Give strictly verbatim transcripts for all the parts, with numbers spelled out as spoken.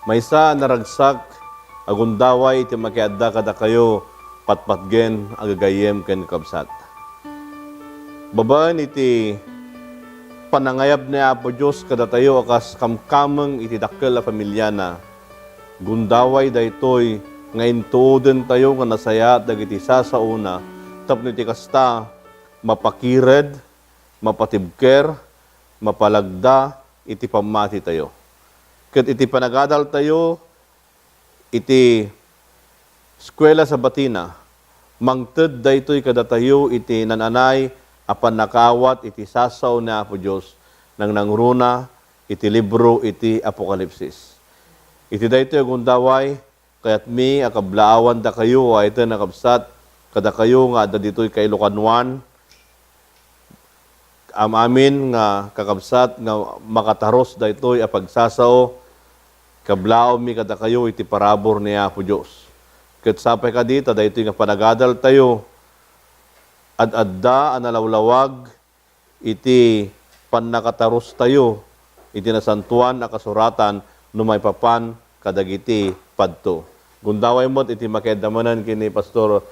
Maysa a naragsak a gundaway ti makiadda kadakayo patpatgen a gagayyem ken kakabsat. Babaen iti panangayab ni Apo Dios kadatayo a kas kamkameng iti dakkel a familiana, gundaway daytoy nga intuodentayo nga nasayaat dagiti sasaona tapno iti kasta, mapakired, mapatibker, mapalagda iti pammatitayo. Ket iti panagadaltayo iti Eskuela Sabatina, mangted daytoy kadatayo iti naan-anay a pannakaawat iti sasao ni Apo Dios, nangnangruna iti libro iti Apokalipsis. Iti daytoy a gundaway, kayatmi a kablaawandakayo, ayten a kabsat, kadakayo nga adda ditoy kailokanuan, am-amin nga kakabsat nga makatarus daytoy a pagsasao, kablaawmi kadakayo iti parabur ni Apo Dios. Ket sapay kadi ta daytoy nga panagadaltayo, ad-adda a nalawlawag iti pannakatarustayo iti Nasantoan a Kasuratan no maipapan kadagiti padto. Gundaway met iti makiadda manen ken ni Pastor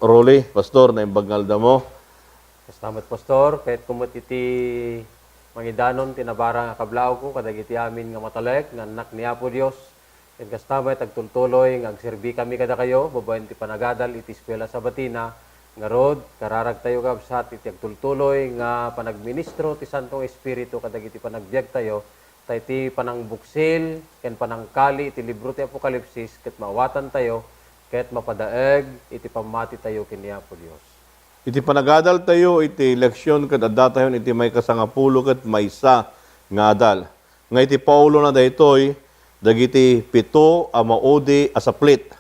Rolly. Pastor, naimbag nga aldaw mo. Kasta met, Pastor, kayatko met iti mangidanon ti nabarang a kablaawko kadagiti amin nga matalek nga annak ni Apo Dios. Ken kasta met, agtultuloy nga agserbikami kadakayo babaen ti panagadal iti Eskuela Sabatina. Ngarud, kararagtayo, kabsat, iti agtultuloy nga panagministro ti Santo nga Espiritu kadagiti panagbiagtayo, ta iti panangbuksil ken panangkali iti libro ti Apokalipsis ket maawatantayo ket mapadaeg iti pammatitayo ken ni Apo Dios. Iti panagadaltayo iti leksion ket addatayon iti maikasangapulo ket maysa nga adal. Nga iti Paulona daytoy dagiti pito a maudi a saplit.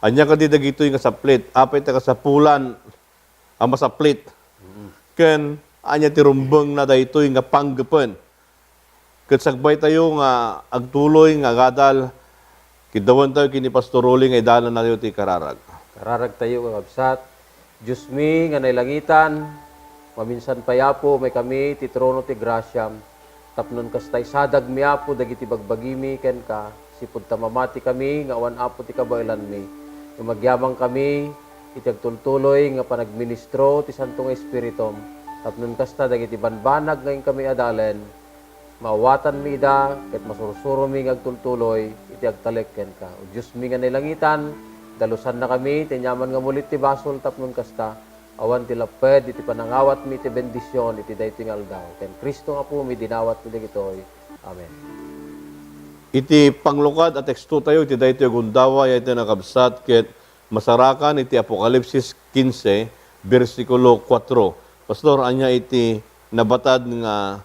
Ania kadi dagitoy nga saplit? Apay ti kasapulan a masaplit? Ken ania ti rumbengna daytoy nga panggepen? Ket sakbaytayo nga agtuloy nga agadal, kiddawentayo ken ni Pastor Rolly nga idalannayo ti kararag. Kararagtayo, kakabsat. Diosmi nga nailangitan, maminsan pay, Apo, umaykami iti trono ti grasiam, tapno kasta, isadagmi, Apo, dagiti bagbagimi kenka, sipud ta mamatikami nga awan, Apo, ti kabaelanmi. Ngem agyamankami iti agtultuloy nga panagministro ti Santo nga Espiritum, tapno kasta, dagiti banbanag nga inkami adalen, maawatanmi ida ket masursuromi nga agtultuloy iti agtalek kenka. O Diosmi nga nailangitan, dalusannakami iti aniaman nga mulit ti basol tapno kasta, awan ti lapped iti panangawatmi iti bendision iti daytoy nga aldaw. Ken Cristo nga Apomi dinawatmi dagitoy. Amen. Iti panglukad a tekstotayo iti daytoy a gundaway, ayten a kabsat, ket masarakan iti Apokalipsis kinse, bersikulo kuatro. Pastor, ania iti nabatad nga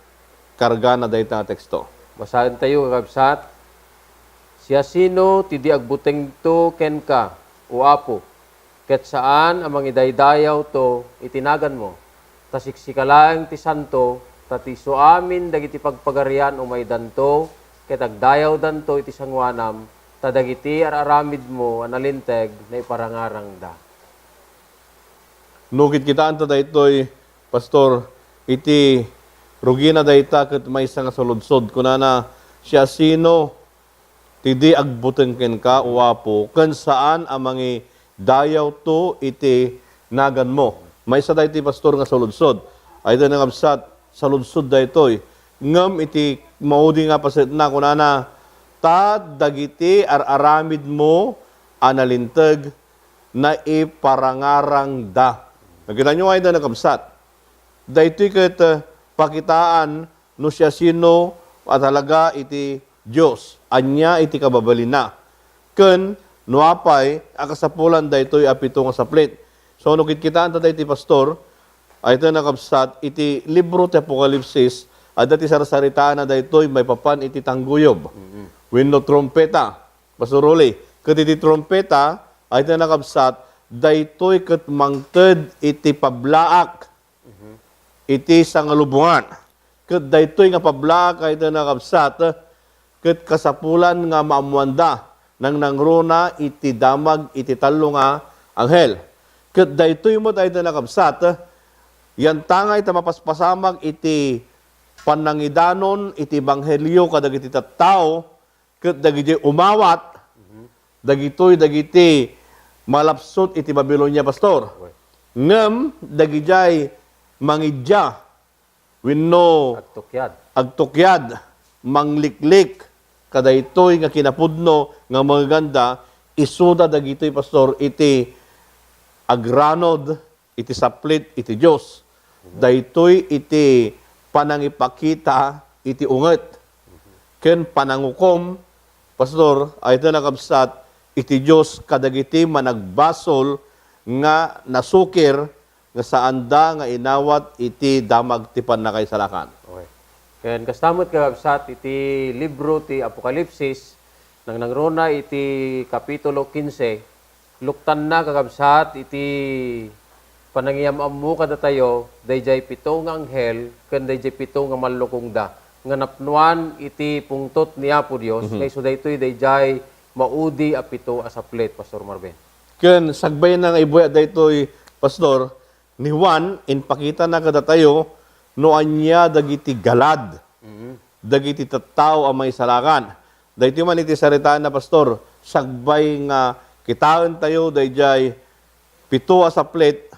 kargana dayta nga teksto? Basaentayo, kakabsat. Siasino ti di agbutengto kenka, O Apo, ket saan a mangidaydayawto iti naganmo? Ta siksika laeng ti santo, ta ti isuamin dagiti pagpagarian umaydanto ket agdayawdanto iti sangoanam, ta dagiti ar-aramidmo a nalinteg naiparangarangda. No kitkitaanta daytoy, Pastor, iti rugina dayta ket maysa nga saludsod. Kunana, siasino ti di agbuteng kenka, O Apo, ken saan a mangidayawto iti naganmo? Maysa daytoy, Pastor, nga saludsod. Ayten a kabsat, saludsod daytoy. Ngem iti maudi nga pasetna, kunana, ta dagiti ar-aramidmo a nalinteg naiparangarangda. Nakitayo, ayten a kabsat. Daytoy ket, eh, pakitaan no siasino a talaga iti Dios, ania iti kababalinna, ken no apay a kasapulan daytoy a pito nga saplit. So, no kitkitaanta daytoy, Pastor, ayten a kabsat, iti libro ti Apokalipsis, adda ti sarsaritaanna daytoy maipapan iti tangguyob wenno trumpeta. Pastor Rolly, ket iti trumpeta, ayten a kabsat, daytoy ket mangted iti pablaak iti sangalubongan. Ket daytoy nga pablaak, ayten a kabsat, ket kasapulan nga maammoanda, nangnangruna iti damag iti tallo nga anghel. Ket daytoy met, ayten a kabsat, yantangay ta mapaspasamak iti pannangidanon iti ebanghelio kadagiti tattao, ket dagidiay umawat, dagitoy dagiti malapsut iti Babilonia, Pastor. Ngem dagidiay mangidia wenno agtukyad, agtukyad, mangliklik kadaytoy nga kinapudno nga mangeganda, isuda dagitoy, Pastor, iti agranod iti saplit iti Dios. Daytoy iti panangipakita iti unget ken panangukom, Pastor, ay iti nakabsat iti Dios kadagiti managbasol nga nasukir nga saanda nga inawat iti damag ti pannakaisalakan. Okay. Ken kasta met, kakabsat, iti libro ti Apokalipsis, nangnangruna iti Kapitulo kinse, luktanna, kakabsat, iti panangiyam-ammo kadatayo, daydiay pito nga anghel ken daydiay pito nga mallukongda nga napnoan iti pungtot ni Apo Dios, nga isu daytoy daydiay maudi a pito a saplit, Pastor Marvin. Ken sagbayna nga ibuyat daytoy, Pastor, ni Juan, impakitana kadatayo no ania dagiti galad dagiti tattao a maisalakan. Daytoy man iti saritaenna, Pastor, sagbay nga kitaentayo daydiay pito a saplit,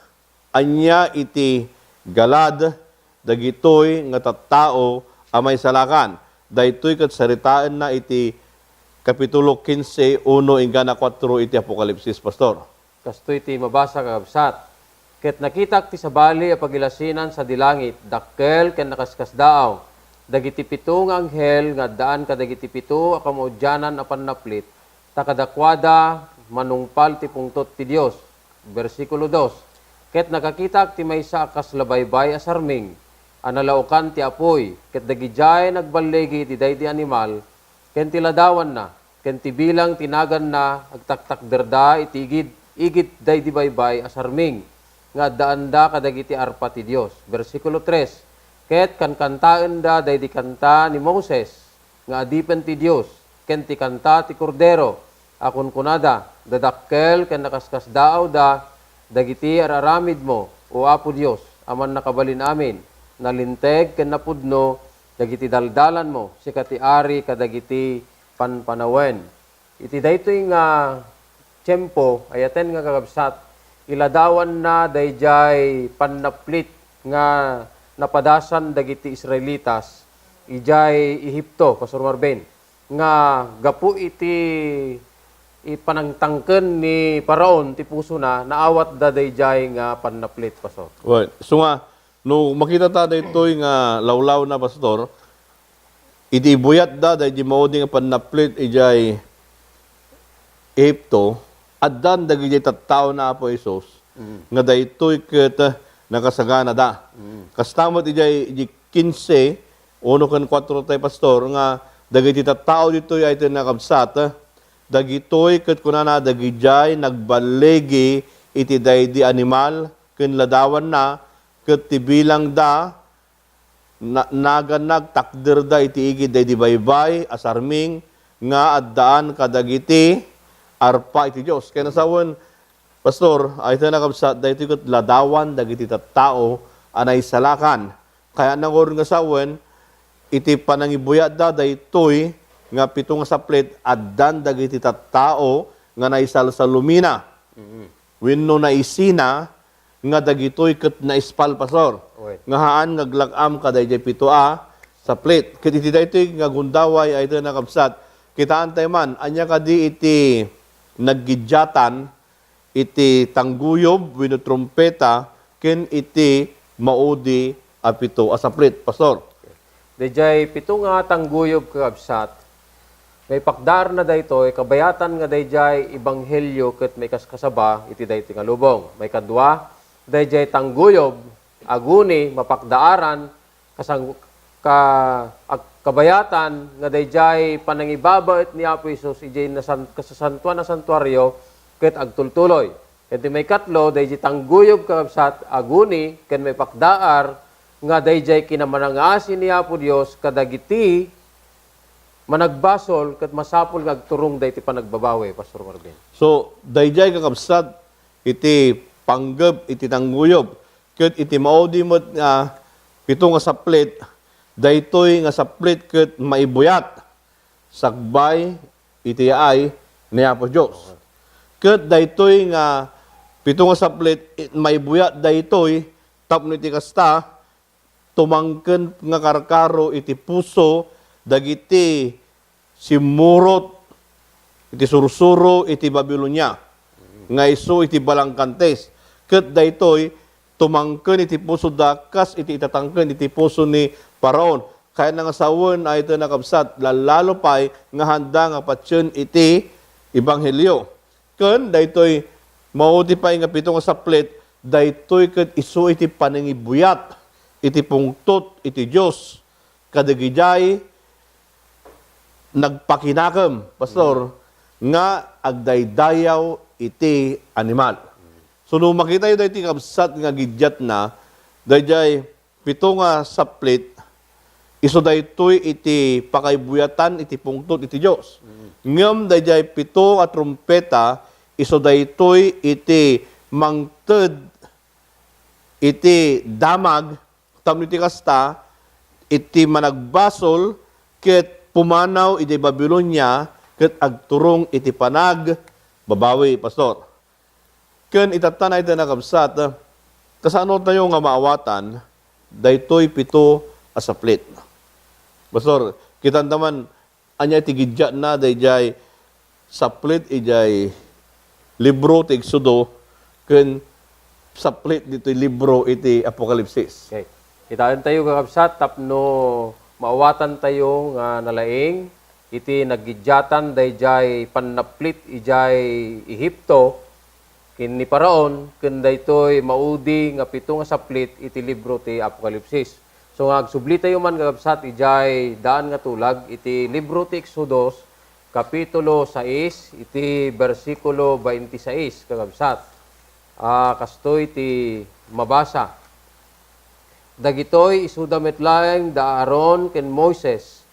ania iti galad dagitoy nga tattao a maisalakan. Daytoy ket saritaenna iti Kapitulo kinse, uno inggana kuatro iti Apokalipsis, Pastor. Kastoy ti mabasa, kakabsat. Ket nakitak ti sabali a pagilasinan sadi langit, dakkel ken nakaskasdaaw. Dagiti pito nga anghel nga addaan kadagiti pito a kamaudianan a pannaplit, ta kadakuada manungpal ti pungtot ti Dios. Bersikulo dos. Ket nakakitak ti maysa a kasla baybay a sarming a nalaokan ti apuy, ket dagidiay nagballigi iti daydi animal ken ti ladawanna, ken ti bilang ti naganna agtaktakderda iti igid, igid daydi baybay a sarming nga addaanda kadagiti arpa ti Dios. Bersikulo tres. Ket kankantaenda daydi kanta ni Moses nga adipen ti Dios, ken ti kanta ti Kordero a kunkunada, dadakkel ken nakaskasdaawda dagiti ar-aramidmo, O Apo Dios a Mannakabalin-amin, nalinteg ken napudno dagiti daldalanmo, sika ti Ari kadagiti panpanawen. Iti daytoy nga tiempo, ayaten nga kakabsat, iladawanna daydiay pannaplit nga napadasan dagiti Israelitas idiay Ehipto, Pastor Marvin, nga gapu iti, i panangtangken ni Faraon ti pusona, naawatda daydiay nga pannaplit, Pastor. Well, so nga, no makita ta daytoy nga lawlawna, Pastor, idi ibuyatda daydi maudi nga pannaplit idiay Ehipto, addan dagiti tattaona Apo Jesus, mm, nga daytoy ket nakasaganada. Mm. Kasta met idiay, idiay kinse, uno ken kuatro tay, Pastor, nga dagiti tattao ditoy ay ti nakabsat, dagitoy ket kunana, dagidiay nagballigi iti daydi animal ken ladawanna, ket ti bilangda, na-, naganna, agtakderda iti igid daydi baybay a sarming nga addaan kadagiti arpa iti Dios. Kayat sawen, Pastor, ay ita nakabsat, daytoy ket ladawan dagiti tattao a naisalakan. Kayatna ngarud nga sawen, iti panangibuyatda daytoy nga pito nga saplit, addan dagiti tattao nga naisalsalumina. Mm. Wenno naisina nga dagitoy ket naispal, Pastor, wen, nga haan nga aglag-am kadaydiay pito a saplit. Ket iti daytoy nga gundaway, ay ita nakabsat, kitaentayo man, ania kadi iti naggidiatan iti tangguyob wenno trumpeta ken iti maudi a pito a saplit, Pastor? Daydiay pito nga tangguyob, kakabsat, maipakdaarna daytoy, kabayatan nga daydiay ebanghelio ket maikaskasaba iti daytoy nga lubong. Maikadua, daydiay tangguyob, aguni, mapakdaaran, kasang-, ka-, ag-, kabayatan nga daydiay panangibabaet ni Apo Jesus idiay nasan-, kasasantoan a santuario ket agtultuloy. Ken ti maikatlo, daydiay tangguyob, kakabsat, aguni ken maipakdaar nga daydiay kinamanangaasi ni Apo Dios kadagiti managbasol ket masapul nga agturong daydi panagbabawi, Pastor Marvin. So, daydiay, kakabsat, iti panggep iti tangguyob ket iti maudi met nga pito nga saplit, daytoy nga saplit ket maibuyat. sakbay iti yaay ni Apo Dios. Ket daytoy nga pito nga saplit, it-, maibuyat daytoy tapno iti kasta, tumangken nga karkaro iti puso dagiti simmurot iti sursuro iti Babilonia, nga isu iti balangkantes. Ket daytoy, tumangken iti pusoda kas iti itatangken iti puso ni Faraon. Kayatna nga sawen, ay iti nakabsat, lallalo pay nga handa nga patien iti ebanghelio. Ken daytoy maudi pay nga pito nga saplit, daytoy ket isu iti panangibuyat iti pungtot iti Dios kadagidiay nagpakinakem, Pastor, nga agdaydayaw iti animal. So, no makitayo daytoy kabsat nga gidiatna, daydiay pito nga saplit, isu daytoy iti pakaibuyatan iti pungtot iti Dios. Ngem daydiay pito a trumpeta, isu daytoy iti mangted iti damag tapno iti kasta, iti managbasol ket pumanaw idiay Babilonia ket agturong iti panagbabawi, Pastor. Ken itatta na iti nakabsat, kasano tayo nga maawatan daytoy pito a saplit? Pastor, kitanta man, ania ti gidiatna daydiay saplit idiay libro ti Exodo ken saplit ditoy libro iti Apokalipsis? Okay. Kitaen tayo, kakabsat, tapno maawatan tayo nga nalaing iti naggidiatan daydiay pannaplit idiay Ehipto ken ni Faraon, ken daytoy maudi nga pito nga saplit iti libro ti Apokalipsis. So nga agsubli tayo man, kakabsat, idiay daan nga tulag iti libro ti Exodos, kapitulo sais, iti bersikulo twenty-six, kakabsat. Ah, kastoy ti mabasa. Dagitoy isuda met laeng da Aaron ken Moises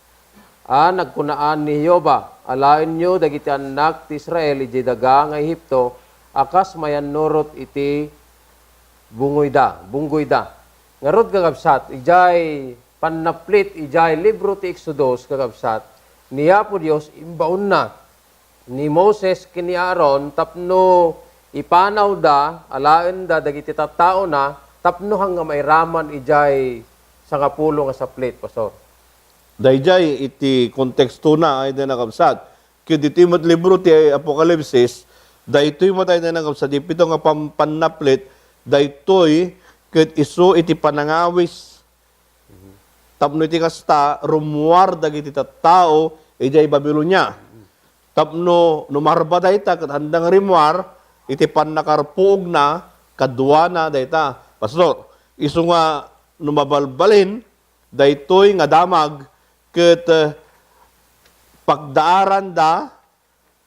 a nagkunaan ni Jehovah, "Alaenyo dagiti annak ti Israel idiay daga nga Egipto a kas mayannurot iti bungoyda, bunggoyda." Ngarud, kakabsat, idiay pannaplit idiay libro ti Exodos, kakabsat, ni Apo Dios imbaonna ni Moses ken ni Aaron tapno ipanawda, alaenda dagiti tattaona tapno hangga mairaman idiay sangapulo nga saplit, Pastor. Daydiay iti kontekstona, ay, daydiay nakabsat. Ket ditoy met libro ti Apokalipsis, daytoy met, ay, daydiay nakabsat, di pito nga pam-, pannaplit, daytoy ket isu iti panangawis. Tapno iti kasta, rummuar dagiti tattao idiay Babilonia. Tapno no marba dayta, ket handa nga rimmuar iti pannakarpuogna kaduana dayta. Pastor, isu nga no mabalbalin daytoy nga damag ket, eh, pagdaaranda,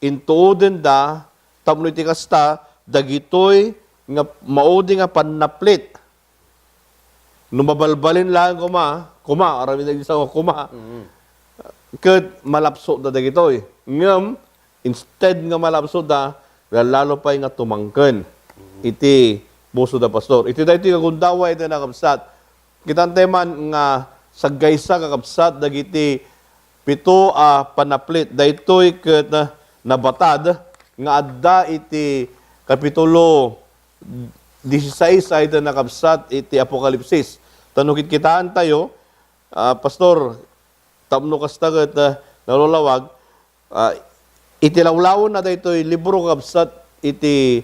intuodenda, tapno iti kasta, dagitoy nga maudi nga pannaplit. No mabalbalin laeng koma, koma, aramid dagiti sao nga koma, mm, ket malapsotda dagitoy. Ngem, instead nga malapsotda, lallalo pay nga tumangken iti pusoda, Pastor. Iti daytoy nga gundaway iti nakabsat, kitan tayo man nga saggaysa, kakabsat, dagiti pito a panaplit. Daytoy ket nabatad nga adda iti kapitulo disisais a iti nakabsat iti Apokalipsis. Ta no kitkitaan tayo, ah, Pastor, tapno kasta ket, ah, nalulawag, ah, iti lawlawenna daytoy libro, kakabsat, iti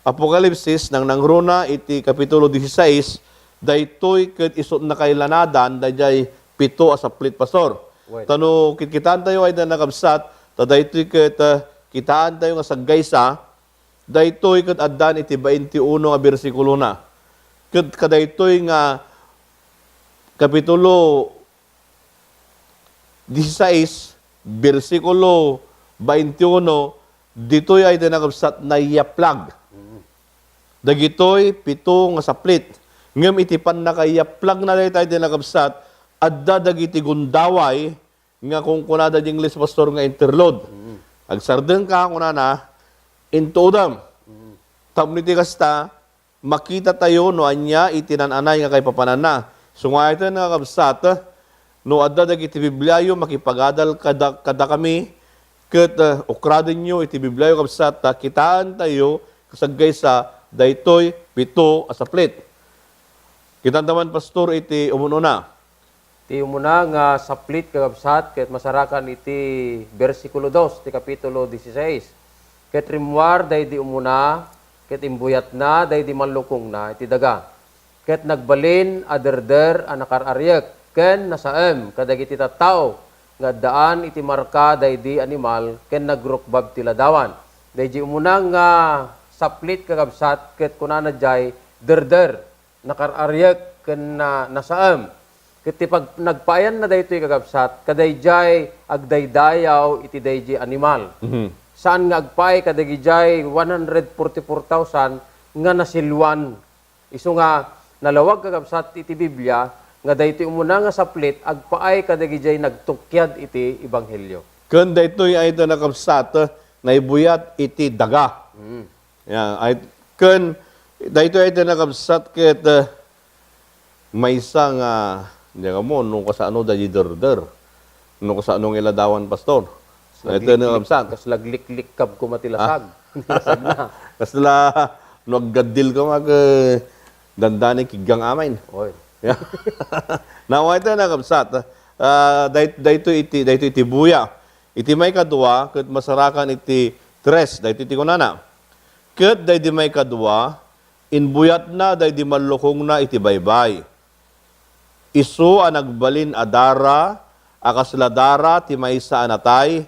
Apokalipsis, nangnangruna iti kapitulo disisais, daytoy ket isu ti nakailanadan daydiay pito a saplit, Pastor. Wen. Ta no kitkitaan tayo, ay, nakabsat, ta daytoy ket, ah, kitaan tayo nga saggaysa, daytoy ket addan iti baintiuno nga bersikulona. Ket kadaytoy nga kapitulo disisais, bersikulo baintiuno, ditoy ay di nakabsat naiyaplag. Dagitoy pito nga saplit. Ngem iti pannakaiyaplag na dayta ay di nakabsat, adda dagiti gundaway nga kunkunada di English, Pastor, nga interlude. Mm. Agsardengka, kunana, intuodem. Mm. Tapno iti kasta, makita tayo no ania iti nan-anay nga kaipapananna. Sungaiten nga kabsat, No adda dagiti Bibliayo, makipagadal kada-, kadakami, ket, eh, ukradenyo iti Bibliayo, kabsat, ta kitaentayo kasaggaysa daytoy pito a saplit. Kitaentaman, Pastor, iti umun-una. Ti umuna nga saplit, kakabsat, ket masarakan iti bersikulo dos ti kapitulo dieciséis. Ket rimmuar daydi umuna, ket imbuyatna daydi mallukongna iti daga. Ket nagbalin a derder a nakar-ariek ken nasaem kadagiti tattao nga addaan iti marka daydi animal ken nagrukbab ti ladawan. Daydi umuna nga saplit, kakabsat, ket kunana diay, derder, nakar-ariek ken na-, nasaem. Ket ti pag-, nagpaayanna daytoy, kakabsat, kadaydiay agdaydayaw iti daydi animal. Mhm. Saan nga agpaay kadagidiay one hundred forty-four thousand nga nasilwan. Isu nga nalawag, kakabsat, iti Biblia nga daytoy umuna nga saplit agpaay kadagidiay nagtukiad iti ebanghelio. Ken daytoy ay ita, kakabsat, naibuyat iti daga. Mm. Ya, ay, ken daytoy ay ita, kakabsat, ket, eh, maysa nga, diak ammo no kasano daydi derder. No kasano nga iladawan, Pastor. Ita, kakabsat. Kas lagliklikkab koma ti lasag. Ah. Lasag na. Kasla, no aggaddil ka, mag, eh, dandani kiggang amin. Oy. Ya. Nawa ita, kakabsat. Ah, day-, daytoy iti, daytoy iti buya. Iti maikadua, ket masarakan iti tres, daytoy ti kunana. Ket daydi maikadua, imbuyatna daydi mallukongna iti baybay. Isu a nagbalin a dara, a kasla dara ti maysa a natay,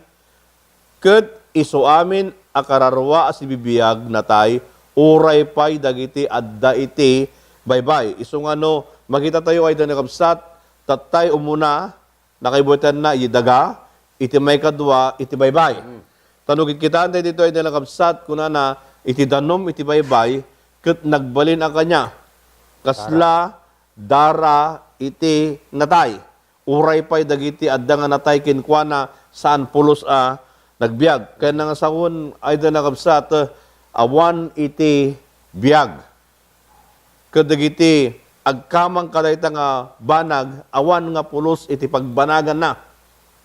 ket isu amin a kararua a sibibiag natay, uray pay dagiti adda iti baybay. Isu nga no makitatayo, ay ita, kakabsat, tattay umuna, nakaibuyatanna iti daga, iti maikadua, iti baybay. Mm. Ta no kitkitaentayo ditoy, ay ita, kakabsat, kunana, iti danum iti baybay, ket nagbalin a kaniana. Kasla dara iti natay. Uray pay dagiti adda nga natay kenkuana, saan pulos a nagbiag. Ken nangasawen, ay ita, kakabsat, awan iti biag. Ket dagiti agkamang kadayta nga banag, awan nga pulos iti pagbanaganna.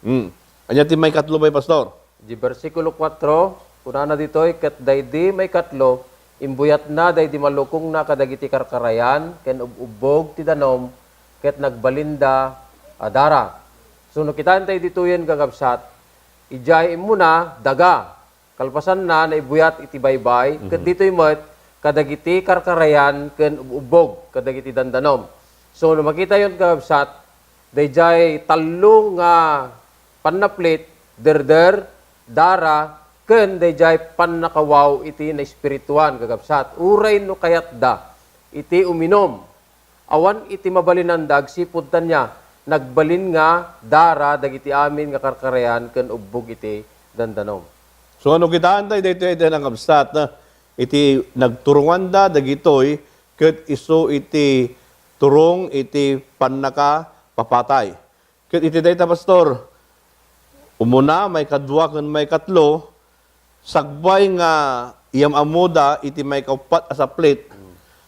Hmm. Ania ti maikatlo pay, Pastor? Di bersikulo kuatro, kunana ditoy, ket daydi maikatlo, imbuyatna daydi mallukongna kadagiti karkarayan ken ub-ubbog ti danum, ket nagbalinda a dara. So, no kitaentayo ditoyen, kakabsat, idiay immuna, daga. Kalpasanna, naibuyat iti baybay, ket ditoy met kadagiti karkarayan ken ub-ubbog kadagiti dandanum. So, no makitayon, kakabsat, daydiay tallo nga pannaplit, derder, dara, ken daydiay pannakawaw iti naespirituan, kakabsat. Uray no kayatda iti uminum, awan iti mabalinanda agsipud ta ania, nagbalin nga dara dagiti amin nga karkarayan ken ubbog iti dandanum. So, ano kitaentayo daytoy, ay ita, kakabsat, iti nagturonganda dagitoy ket isu iti turong iti pannakapapatay. Ket iti dayta, Pastor, umuna, maikadua ken maikatlo, sagbay nga iyam-ammoda iti maikauppat a saplit,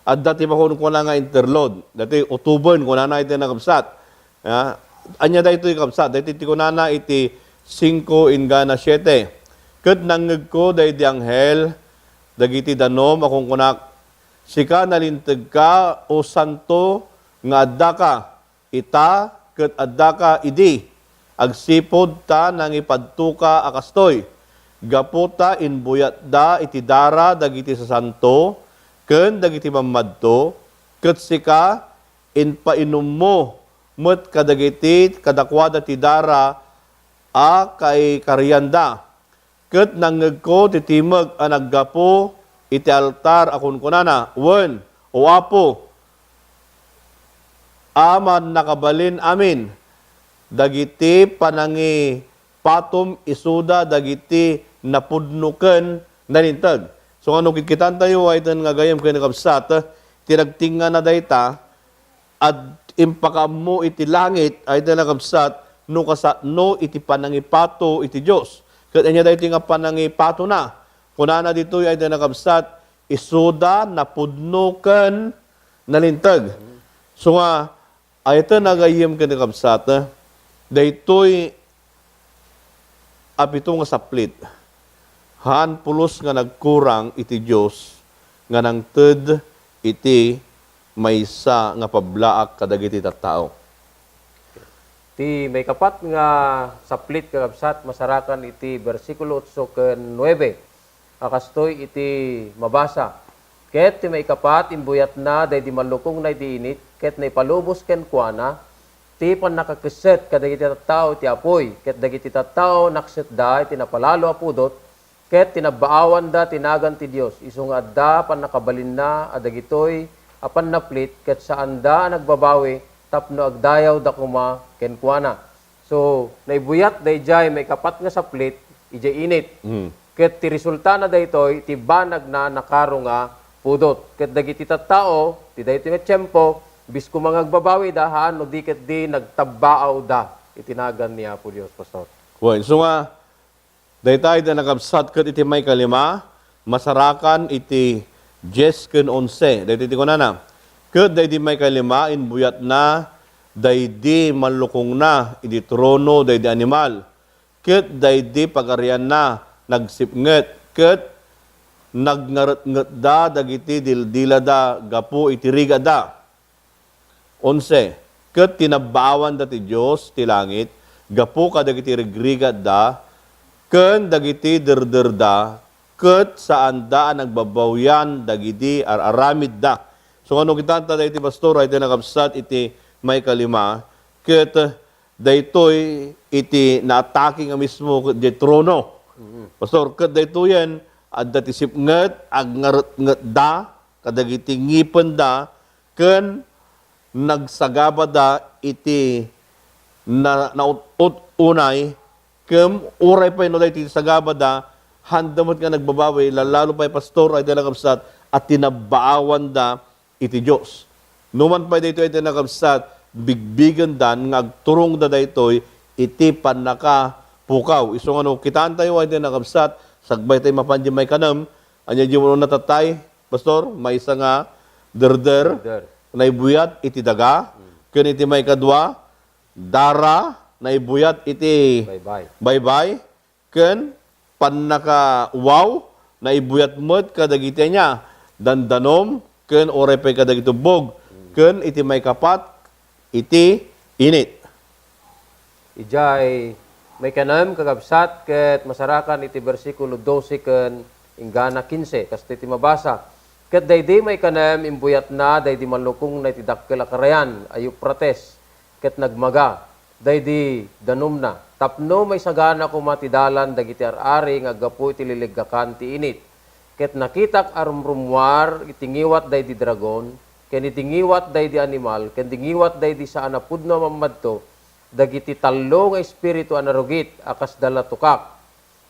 adda ti makunkuna nga interlude. Daytoy utoben, kunana iti, kakabsat. Ya, ania daytoy, kabsat? Daytoy ti kunana iti singko inggana siete. Ket nangngegko daydi anghel dagiti danum a kunkunak, "Sika, nalintegka, O santo, nga addaka ita ket addaka idi, agsipud ta nangipadtoka a kastoy, gapu ta imbuyatda iti dara dagiti sasanto ken dagiti bammadto, ket sika, inpainummo met kadagiti kadakuada ti dara a kaikarianda." Ket nangngegko ti timek a naggapu iti altar a kunkunana, "Wen, O Apo, a Mannakabalin-amin, dagiti panangipatom isuda dagiti napudno ken nalinteg." So, nga no kitaentayo, ay ita nga gayam ken kabsat, ti nagtingngana dayta, ad-, impakaammo iti langit, ay ita, kakabsat, no kasano iti panangipato iti Dios. Ket ania daytoy nga panangipatona? Kunana ditoy, ay ita, kakabsat, "Isuda napudno ken nalinteg." So nga, ay ita nga gayam ken kabsat, Daytoy a pito nga saplit, haan pulos nga nagkurang iti Dios nga nangted iti maysa nga pablaak kadagiti tattao. Ti maikapat nga saplit, kakabsat, masarakan iti bersikulo otso ken nuebe. A kastoy iti mabasa. Ket ti maikapat, imbuyatna daydi mallukongna iti init, ket naipalubos kenkuana ti pannakakesset kadagiti tattao iti apuy, ket dagiti tattao naksetda iti napalalo a pudot, ket tinabbaawanda ti nagan ti Dios, isu nga adda pannakabalinna a dagitoy a pannaplit, ket saanda a nagbabawi tapno agdayawda koma kenkuana. So, naibuyat daydiay maikapat nga saplit idiay init. Mm. Ket ti resultana daytoy, ti banagna nakaro nga pudot. Ket dagiti tattao, ti daytoy nga tiempo, bisko nga agbabawida, haan no di ket di nagtabbaawda iti nagan ni Apo Dios, Pastor. Wen, so nga, dayta iti nakabsat ket iti maikalima, masarakan iti dies ken onse. Dayta iti kunana, ket daydi maikalima, imbuyatna daydi mallukongna iti trono daydi animal, ket daydi pagarianna nagsipnget, ket nagngaretngetda dagiti dildilada gapu iti rigada. Onse, ket tinabbaawanda ti Dios ti langit gapu kadagiti rigrigatda ken dagiti derderda, ket saanda a nagbabawian dagiti ar-aramidda. So, nga no kitanta daytoy, Pastor, ay ti nakabsat iti maikalima, ket daytoy iti naatake nga mismo ket diay trono. Mm. Pastor, ket daytoyen, adda ti sipnget, agngaretngetda kadagiti ngipenda, ken nagsagabada iti na-, naut-ut unay, ken uray pay no daytoy ti sagabada, haanda met nga nagbabawi, lalo pay, Pastor, ay ti nakabsat, a tinabbaawanda iti Dios. Numan pay daytoy ay ti nakabsat, bigbigendan nga agturongda daytoy iti pannakapukaw. Isu nga no, kitaentayo ay ti nakabsat, sagbay tay mapan di maikanem, ania di mo natatay, Pastor, maysa nga derder, Derder. naibuyat iti daga, Mm. ken iti maikadua, dara, naibuyat iti Baybay. baybay, ken pannakawaw, naibuyat met kadagiti ania, dandanom, ken uray pay kadagiti ubbog, Mm. ken iti maikapat, iti init. Idiay maikanem, kakabsat, ket masarakan iti bersikulo dose ken inggana kinse, kastoy ti mabasa, "Ket daydi maikanem, imbuyatna daydi mallukongna iti dakkel a karayan a Eufrates, ket nagmaga daydi danumna, tapno maisagana koma ti dalan dagiti ar-ari nga aggapu iti liliggakan ti init." Ket nakitak a rumrummuar iti ngiwat daydi dragon, ken iti ngiwat daydi animal, ken iti ngiwat daydi saan a pudno a mammadto, dagiti tallo nga espiritu a narugit a kas dalatukak.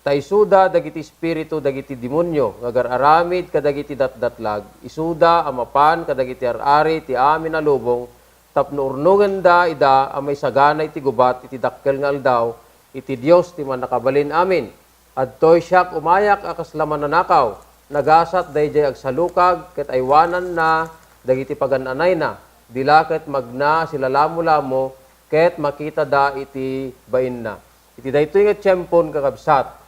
Ta isuda dagiti espiritu dagiti demonio nga agar-aramid kadagiti datdatlag, isuda a mapan kadagiti ar-ari ti amin a lubong, tapno urnongenda ida a maisagana iti gubat iti dakkel nga aldaw iti Dios ti Mannakabalin-amin. Adtoy siak umayak a kasla mannanakaw. Nagasat daydiay agsalukag ket aywananna dagiti pagan-anayna. Di la ket magna a silalamolamo ket makitada iti bainna. Iti daytoy nga tiempon, kakabsat,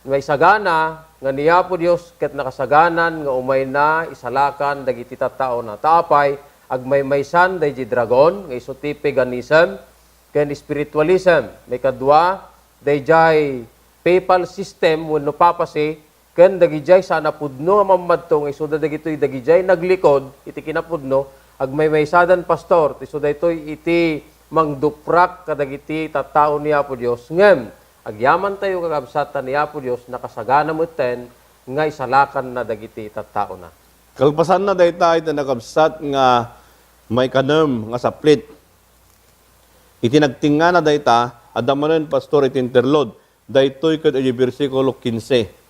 maisagana nga ni Apo Dios ket nakasaganan nga umayna isalakan dagiti tattaona. Ta apay, agmaymaysan daydiay dragon nga isu ti paganism ken spiritualism. Maikadua, daydiay papal system wenno papacy ken dagidiay saan a pudno a mammadto nga isuda dagitoy dagidiay naglikod iti kinapudno, agmaymaysadan, Pastor, ti isu daytoy iti mangduprak kadagiti tattao ni Apo Dios. Ngem agyamantayo, kakabsat, ta ni Apo Dios nakasagana metten nga isalakanna dagiti tattaona. Kalpasanna dayta iti nakabsat nga maikanem nga saplit. Iti nagtingngana dayta, adda manen, Pastor, iti interlude. Daytoy ket iti bersikulo kinse.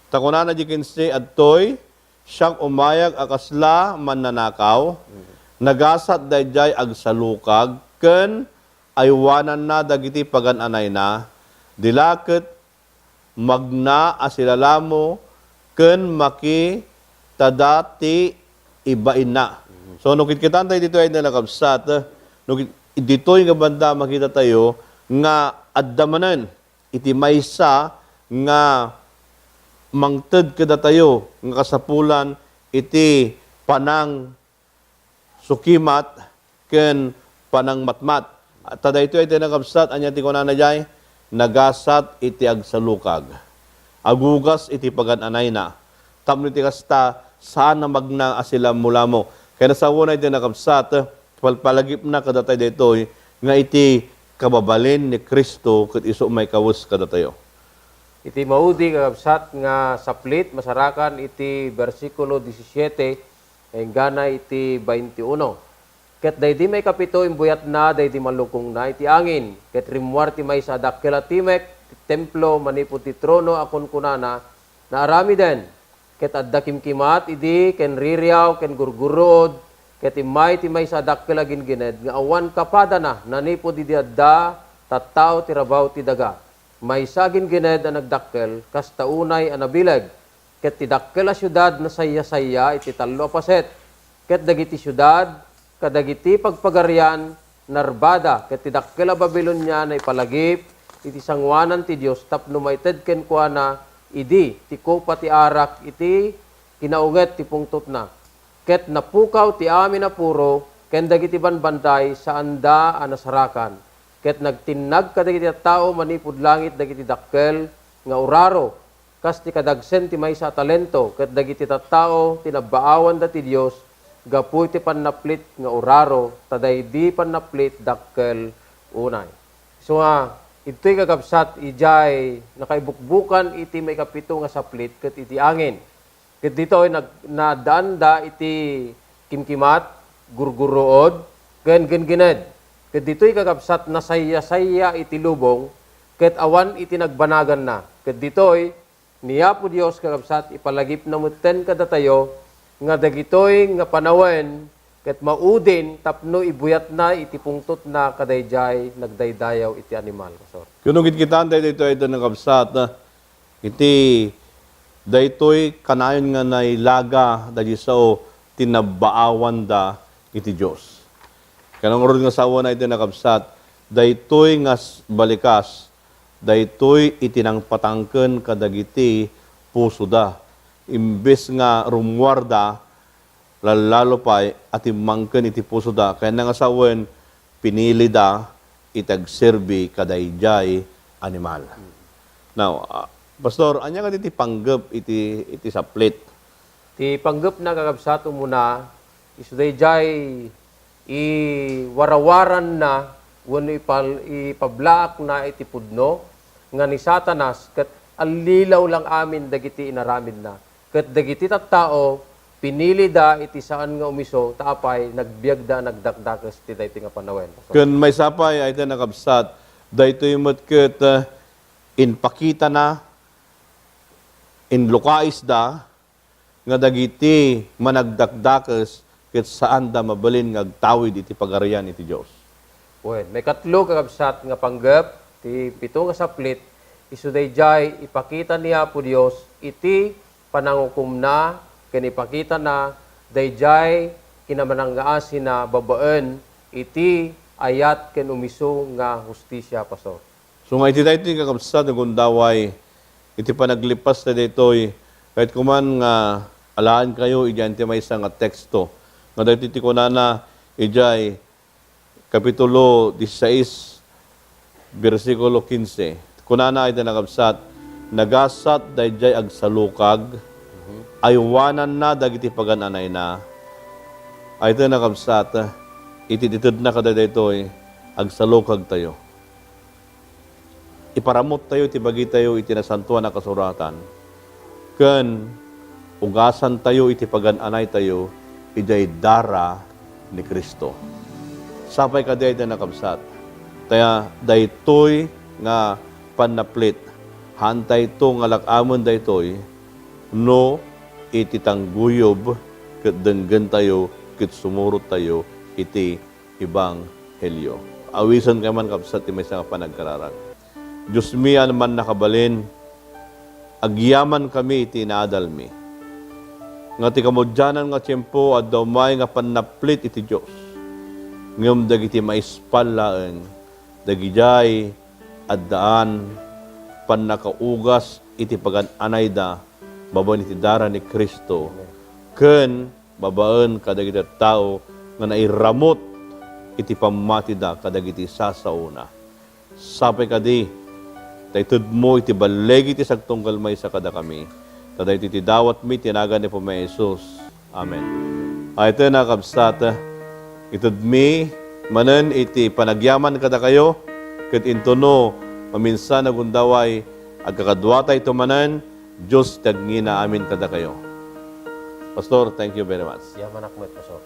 Ta kunana iti kinse, adtoy, "Siak umayag a kasla mannanakaw, nagasat daydiay agsalukag, ken aywananna dagiti pagan-anayna, di la ket magna a silalamo ken makitada ti ibainna." So, no kitkitanta ditoy ay nakabsat, no kit-, Ditoy nga banda, makitatayo nga adda manen iti maysa nga mangted kadatayo nga kasapulan iti panangsukimat ken panangmatmat. Ta daytoy ti nakabsat, ania ti kunana jay? Nagasat iti agsalukag. Agugas iti pagan-anayna. Tapno iti kasta, saan a magna a silamulamo. Kayat a sawen iti nakabsat, palpalagipna kadatayo daytoy nga iti kababalin ni Cristo ket isu maikawes kadatayo. Iti maudi, kakabsat, nga saplit, masarakan iti bersikulo disisiete enggana iti baintiuno. Ket daydi maikapito, imbuyatna daydi malukongna iti angin, ket rimmuar ti maysa a dakkel a timek ti templo manipud ti trono a kunkunana, "Naaramiden!" Ket adda kimkimat idi ken ririaw ken gurgurruod, ket immay ti maysa a dakkel a gingined nga awan kapadana nanipud idi adda tattao ti rabaw ti daga. Maysa a gingined a nagdakkel, kasta unay a nabileg, ket ti dakkel a siudad nasayasaya iti tallo a paset, ket dagiti siudad kadagiti pagpagarian narbada, ket ti dakkel a Babilonia naipalagip iti sangoanan ti Dios tapno maited kenkuana idi ti kopa ti arak iti kinaunget ti pungtotna. Ket napukaw ti amin a puro ken dagiti banbanday, saanda a nasarakan. Ket nagtinnag kadagiti tattao manipud langit dagiti dakkel nga uraro, kas ti kadagsen ti maysa a talento, ket dagiti tattao, tinabbaawanda ti Dios gapu iti pannaplit nga uraro, ta daydi pannaplit dakkel unay. Isu nga, ditoy, kakabsat, idiay nakaibukbukan iti maikapito nga saplit ket iti angin. Ket ditoy nag-, naaddaanda iti kimkimat, gurgurruod, ken gingined. Ket ditoy, kakabsat, nasayasaya iti lubong, ket awan iti nagbanaganna. Ket ditoy, ni Apo Dios, kakabsat, ipalagipna metten kadatayo nga dagitoy nga panawen ket maudin tapno ibuyatna iti pungtotna kadaydiay nagdaydayaw iti animal. Pastor. Kuno gid kitan daytoy, iti nakabsat, iti daytoy kanayon nga nailaga dagiti sao ti nabbaawanda iti Dios. Kano ngarud nga sawen iti nakabsat, daytoy nga s-, balikas, daytoy iti nangpatangken kadagiti pusoda. Imbes nga rummuarda, lallalo pay a timmangken iti pusoda, kayatna nga sawen, pinilida iti agserbi kadaydiay animal. Now, ah, Pastor, ania nga ti panggep iti, iti saplit? Ti panggepna, kakabsat, umuna, isu daydiay iwarawaranna wenno ipal-, ipablaakna iti pudno nga ni Satanas ket allilaw lang amin dagiti inaramidna. Ket dagiti tattao, pinilida iti saan nga umiso, ta apay, nagbiagda a nagdakdakes ti daytoy nga panawen. Ken maysa pay, ay ti nakabsat, daytoy met ket, eh, impakitana, inlukaisda, nga dagiti managdakdakes ket saanda mabalin nga agtawid iti Pagarian iti Dios. Wen, maikatlo, kakabsat, nga panggep ti pito nga saplit, isu daydiay ipakita ni Apo Dios iti panangukomna ken ipakitana daydiay kinamanangngaasina babaen iti ayat ken umiso nga hustisia, Pastor. So nga iti daytoy, kakabsat, nga gundaway iti panaglipas ta daytoy, kayat koman nga alaenkayo idiay ti maysa nga teksto nga daytoy ti kunana idiay Kapitulo dieciséis, bersikulo quince. Kunana iti nakabsat, "Nagasat daydiay agsalukag, aywananna dagiti pagan-anayna." Ay ti nakabsat, iti itedna kadagitoy, agsalukagtayo. Iparamottayo ti bagitayo iti Nasantoan a Kasuratan, ken ugasantayo iti pagan-anaytayo idiay dara ni Cristo. Sapay kadi ay ti nakabsat, ta daytoy nga pannaplit, haantayto nga lak-amen daytoy no iti tangguyob ket denggentayo ket sumurottayo iti ebanghelio. Awisenkayo man, kabsat, ti maysa nga panagkararag. Diosmi a mannakabalin, agyamankami iti inaadalmi. Nga ti kamudianan nga tiempo, adda umay nga pannaplit iti Dios. Ngem dagiti maispal laeng, dagidiay addaan pannakaugas iti pagan-anayda babaen iti dara ni Cristo, ken babaen kadagiti tao nga nairamut iti pammatida kadagiti sasaona. Sapay kadi ta itedmo iti balligi ti sagtunggal maysa kadakami. Ta daytoy ti dawatmi ti nagan ni Apo Jesus. Amen. Ay, ita, a kabsat, itedmi manen iti panagyaman kadakayo, ket intono maminsan a gundaway, agkakaduatayto manen, Dios ti agngina amin kadakayo. Pastor, thank you very much. Yamanak met, Pastor.